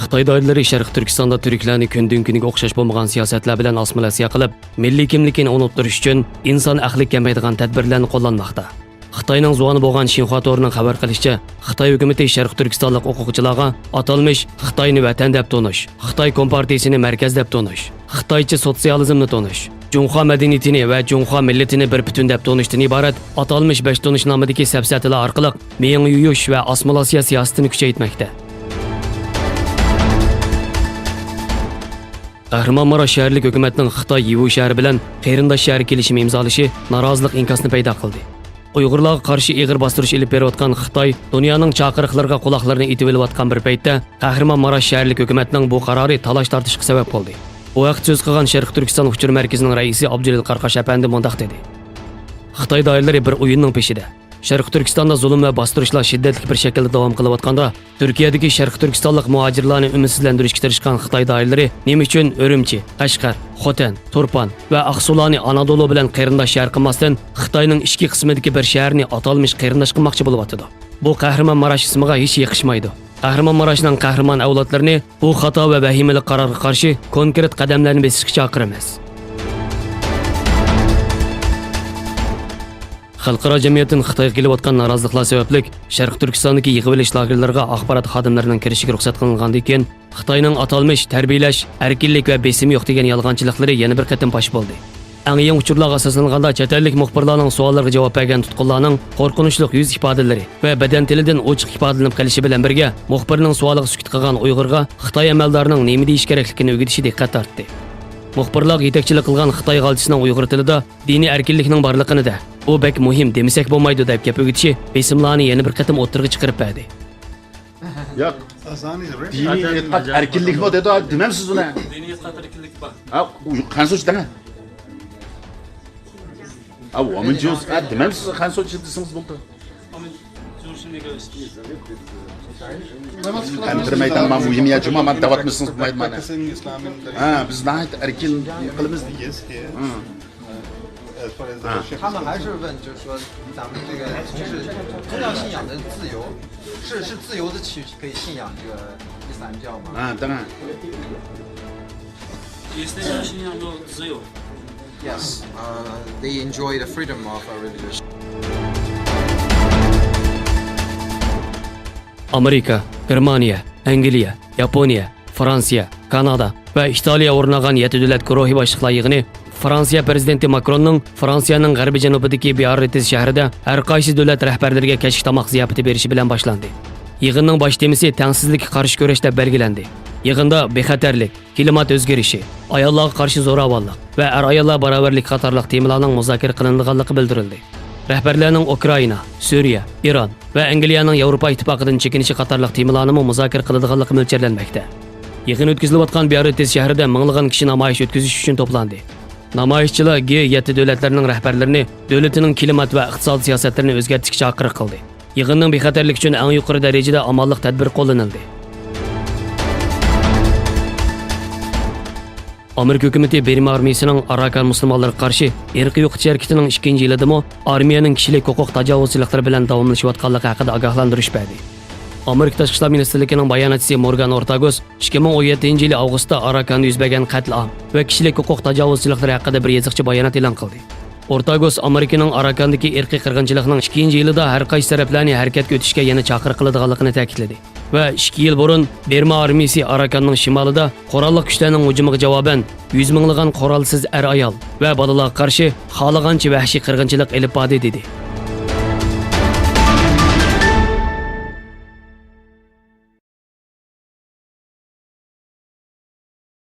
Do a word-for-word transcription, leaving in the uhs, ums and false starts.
خىتاي دائىرىلىرى شەرقىي تۈركىستاندا تۈركلەرنى كۈندىن-كۈنگە ئوخشاش بولمىغان سىياسەتلەر بىلەن ئاسسىمىلياتسىيە قىلىپ، مىللىي كىملىكىنى ئۇنۇتتۇرۇش ئۈچۈن ئىنسان ئەقلى كەمەيدىغان تەدبىرلەرنى قوللانماقتا. خىتاينىڭ زۇۋانى بولغان شىنخۇا تورىنىڭ خەۋەر قىلىشىچە، خىتاي ھۆكۈمىتى شەرقىي تۈركىستانلىق ئوقۇغۇچىلارغا ئاتالمىش خىتاينى ۋەتەن دەپ تونۇش، خىتاي كومپارتىيىسىنى مەركەز دەپ تونۇش، خىتايچە سوتسىيالىزمنى تونۇش، جۇڭخۇا مەدەنىيىتىنى ۋە جۇڭخۇا مىللىتىنى بىر پۈتۈن دەپ تونۇشتىن ئىبارەت ئاتالمىش بەش تونۇشنامىدىكى سەپسەتىلەر ئارقىلىق مېڭە يۇيۇش ۋە ئاسسىمىلياتسىيە سىياسىتىنى كۈچەيتمەكتە. قەھرىمانماراش شەھەرلىك ھۆكۈمەتنىڭ خىتاي يىۋۇ شەھىرى بىلەن قېرىنداش شەھەر كېلىشىمى ئىمزالىشى نارازىلىق ئىنكاسىنى پەيدا قىلدى. ئۇيغۇرلارغا قارشى ئېغىر باستۇرۇش ئېلىپ بېرىۋاتقان خىتاي دۇنيانىڭ چاقىرىقلىرىغا قۇلاقلىرىنى ئېتىۋېلىۋاتقان بىر پەيتتە، قەھرىمانماراش شەھەرلىك ھۆكۈمەتنىڭ بۇ قارارى تالاش-تارتىشقا سەۋەب بولدى. بۇ ھەقتە سۆز قىلغان شەرقىي تۈركىستان ئۇچۇر مەركىزىنىڭ رەئىسى ئابدۇجېلىل قاراقاش ئەپەندى مۇنداق دېدى: خىتاي دائىرىلىرى بىر ئويۇننىڭ پېشىدە. شەرقىي تۈركىستاندا زۇلۇم ۋە باستۇرۇشلار شىددەتلىك بىر شەكىلدە داۋام قىلىۋاتقاندا، تۈركىيەدىكى شەرقىي تۈركىستانلىق مۇھاجىرلارنى ئۈمىدسىزلەندۈرۈشكە تىرىشقان خىتاي دائىرىلىرى نېمە ئۈچۈن ئۈرۈمچى، قەشقەر، خوتەن، تۇرپان ۋە ئاقسۇلارنى ئانادولۇ بىلەن قېرىنداش شەھەر قىلماستىن، خىتاينىڭ ئىچكى قىسمىدىكى بىر شەھەرنى ئاتالمىش قېرىنداش قىلماقچى بولۇۋاتىدۇ؟ بۇ قەھرىمانماراش ئىسمىغا ھېچ يېقىشمايدۇ. قەھرىمانماراشنىڭ قەھرىمان ئەۋلادلىرىنى بۇ خاتا ۋە ۋەھىمىلىك قارارغا قارشى كونكرېت قەدەملەرنى بېسىشقا چاقىرىمىز. خەلقئارا جەمئىيەتتىن خىتايغا كېلىۋاتقان نارازىلىقلار سەۋەبلىك، شەرقىي تۈركىستاندىكى يىغىۋېلىش لاگېرلىرىغا ئاخبارات خادىملىرىنىڭ كىرىشىگە رۇخسەت قىلىنغاندىن كېيىن، خىتاينىڭ ئاتالمىش تەربىيەلەش، ئەركىنلىك ۋە بېسىمى يوق دېگەن يالغانچىلىقلىرى يەنە بىر قېتىم پاش بولدى. ئەڭ يېڭى ئۇچۇرلارغا ئاساسلانغاندا، چەت ئەللىك مۇخبىرلارنىڭ سوئاللىرىغا جاۋاب بەرگەن تۇتقۇنلارنىڭ قورقۇنچلۇق يۈز ئىپادىلىرى ۋە بەدەن تىلىدىن ئوچۇق ئىپادىلىنىپ قېلىشى بىلەن بىرگە، مۇخبىرنىڭ سوئالىغا سۈكۈت قىلغان ئۇيغۇرغا خىتاي ئەمەلدارىنىڭ نېمە دېيىش كېرەكلىكىنى ئۆگىتىشى دىققەت تارتتى. مۇخبىرلارغا يېتەكچىلىك قىلغان خىتاي ئەلچىسىنىڭ ئۇيغۇر تىلىدا دىنىي ئەركىنلىكنىڭ بارلىقىنى دە، ئۇ بەك مۇھىم، دېمىسەك بولمايدۇ دەپ گەپ ئۆگىتىشى بېسىملارنى يەنە بىر قېتىم ئوتتۇرىغا چىقىرىپ بەردى. ياق. دىنىي ئېتىقاد ئەركىنلىكمۇ دېدى، دېمەمسىز ئۇنى؟ دىنىي ئېتىقاد ئەركىنلىكى بار. ھە، خەنزۇچە دەڭە. ھە، ۋامىنجۇز، ھە، دېمەمسىز، خەنزۇچە دېسىڭىز بولدى. ئەمدىرمەيدىغان مۇھىم يا جۇما، مانا دەۋاتمىسىڭىز بولمايدۇ مانا. ھە، بىز ناھايىتى ئەركىن قىلىمىز. As far as the 啊。Shia 他们还是问，就是说咱们这个就是宗教信仰的自由，是是自由的去可以信仰这个伊斯兰教吗？啊，当然。伊斯兰信仰有自由。Yes, uh, they enjoy the freedom of a religious. ئامېرىكا، گېرمانىيە، ئەنگلىيە، ياپونىيە، فرانسىيە، كانادا ۋە ئىتالىيە ئورۇن ئالغان يەتتە دۆلەت گۇرۇھى باشلىقلار يىغىنى فرانسىيە پىرېزىدېنتى ماكروننىڭ فرانسىيەنىڭ غەربىي جەنۇبىدىكى بياررىتس شەھىرىدە ھەر قايسى دۆلەت رەھبەرلىرىگە كەچلىك تاماق زىياپىتى بېرىشى بىلەن باشلاندى. يىغىننىڭ باش تېمىسى تەڭسىزلىككە قارشى كۈرەش دەپ بەلگىلەندى. يىغىندا بىخەتەرلىك، كىلىمات ئۆزگىرىشى، ئاياللارغا قارشى زوراۋانلىق ۋە ئەر-ئاياللار باراۋەرلىكى قاتارلىق تېمىلارنىڭ مۇزاكىرە قىلىنىدىغانلىقى بىلدۈرۈلدى. رەھبەرلەرنىڭ ئۇكرائىنا، سۈرىيە، ئىران ۋە ئەنگلىيەنىڭ ياۋروپا ئىتتىپاقىدىن چېكىنىشى قاتارلىق تېمىلارنىمۇ مۇزاكىرە قىلىدىغانلىقى مۆلچەرلەنمەكتە. يىغىن ئۆتكۈزۈلۈۋاتقان بياررىتس شەھىرىدە مىڭلىغان كىشى نامايىش ئۆتكۈزۈش ئۈچۈن توپلاندى. نامايىشچىلار گې يەتتە دۆلەتلىرىنىڭ رەھبەرلىرىنى دۆلىتىنىڭ كىلىمات ۋە ئىقتىساد سىياسەتلىرىنى ئۆزگەرتىشكە چاقىرىق قىلدى. يىغىننىڭ بىخەتەرلىكى ئۈچۈن ئەڭ يۇقىرى دەرىجىدە ئامانلىق تەدبىرى قوللىنىلدى. ئامېرىكا ھۆكۈمىتى بىرما ئارمىيىسىنىڭ ئاراكان مۇسۇلمانلىرىغا قارشى ئىرقىي يوقىتىش ھەرىكىتىنىڭ ئىككىنچى يىلىدىمۇ ئارمىيەنىڭ كىشىلىك ھوقۇق تاجاۋۇزچىلىقلىرى بىلەن داۋاملىشىۋاتقانلىقى ھەققىدە ئاگاھلاندۇرۇش بەردى. ئامېرىكا تاشقى ئىشلار مىنىستىرلىكىنىڭ باياناتچىسى مورگان ئورتاگوس ئىككى مىڭ ئون يەتتىنچى يىلى ئاۋغۇستتا ئاراكاندا يۈز بەرگەن قەتلىئام ۋە كىشىلىك ھوقۇق تاجاۋۇزچىلىقلىرى ھەققىدە بىر يېزىقچە بايانات ئېلان قىلدى. ئورتاگوس ئامېرىكىنىڭ ئاراكاندىكى ئىرقىي قىرغىنچىلىقنىڭ ئىككىنچى يىلىدا ھەر قايسى تەرەپلەرنى ھەرىكەتكە ئۆتۈشكە يەنە چاقىرىق قىلىدىغانلىقىنى تەكىتلىدى ۋە ئىككى يىل بۇرۇن بىرما ئارمىيىسى ئاراكاننىڭ شىمالىدا قوراللىق كۈچلەرنىڭ ھۇجۇمىغا جاۋابەن يۈز مىڭلىغان قورالسىز ئەر-ئايال ۋە بالىلارغا قارشى خالىغانچە ۋەھشىي قىرغىنچىلىق ئېلىپ باردى، دېدى.